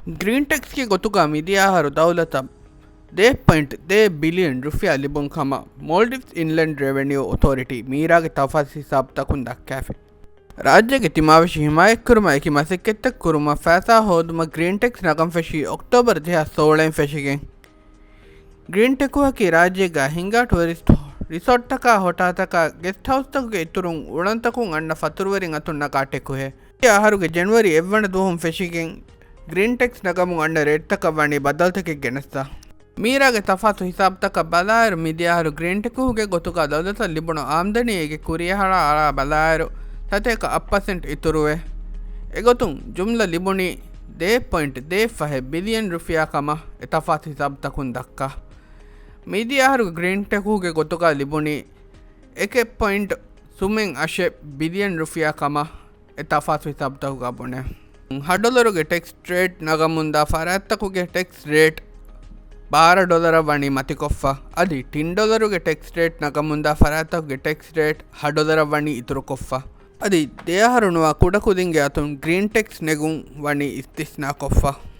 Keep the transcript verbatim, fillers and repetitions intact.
ގްރީން ޓެކްސްގެ ގޮތުގަ މިދިޔަ އަހަރު ދައުލަތަށް ދޭއް ޕޮއިންޓް ދޭއް ބިލިއަން ރުފިޔާ ލިބުން ކަމަށް މޯލްޑިވްސް އިންލެންޑް ރެވެނިއު އޮތޯރިޓީ މީރާގެ ތަފާސް ހިސާބުތަކުން ދައްކާފި. ރާއްޖޭގެ ތިމާވެށި ހިމާޔަތްކުރުމަށް އެކި މަސައްކަތްތައް ކުރުމަށް ފައިސާ ހޯދުމަށް ގްރީން ޓެކްސް ނަގަން ފެށީ އޮކްޓޯބަރު ދެހާސް ސޯޅައިން ފެށިގެން. ގްރީން ޓެކުހަކީ ރާއްޖޭގަ ހިނގާ ޓުއަރިސްޓް ރިސޯޓްތަކާ ހޮޓާތަކާ ގެސްޓް ހައުސްތަކުގެ އިތުރުން އުޅަނދުތަކުން އަންނަ ފަތުރުވެރިން އަތުން ނަގާ ޓެކުހެއް. އަހަރުގެ ޖެނުއަރީ އެއްވަނަ ދުވަހުން ފެށިގެން ގްރީން ޓެކްސް ނަގަމުން އަންނަ ރޭޓްތަކަށް ވަނީ ބަދަލުތަކެއް ގެނެސްދާ. މީރާގެ ތަފާތު ހިސާބުތަކަށް ބަލާއިރު، މިދިޔަ އަހަރު ގްރީން ޓެކުހުގެ ގޮތުގަ ދައުލަތަށް ލިބުނު އާމްދަނީ އޭގެ ކުރިއަހަރާ އަޅާ ބަލާއިރު، ސަތޭކަ އަށް ޕަސެންޓް އިތުރުވޭ. އެގޮތުން ޖުމްލަ ލިބުނީ ދޭއް ޕޮއިންޓް ދޭއް ފަހެއް ބިލިއަން ރުފިޔާ ކަމަށް އެ ތަފާތު ހިސާބުތަކުން ދައްކާ. މިދިޔަ އަހަރު ގްރީން ޓެކުހުގެ ގޮތުގަ ލިބުނީ އެކެއް ޕޮއިންޓް ސުމެއް އަށެއް ބިލިއަން ރުފިޔާ ކަމަށް އެ ތަފާތު ހިސާބުތަކުގަ ބުނޭ. ހަ ޑޮލަރުގެ ޓެކްސް ރޭޓް ނަގަމުންދާ ފަރާތްތަކުގެ ޓެކްސް ރޭޓް ބާރަ ޑޮލަރަށް ވަނީ މަތިކޮށްފަ. އަދި ޓިން ޑޮލަރުގެ ޓެކްސް ރޭޓް ނަގަމުންދާ ފަރާތްތަކުގެ ޓެކްސް ރޭޓް ހަ ޑޮލަރަށް ވަނީ އިތުރުކޮށްފަ. އަދި ދެއަހަރު ނުވާ ކުޑަކުދިންގެ އަތުން ގްރީން ޓެކްސް ނެގުން ވަނީ އިސްތިސްނާކޮށްފަ.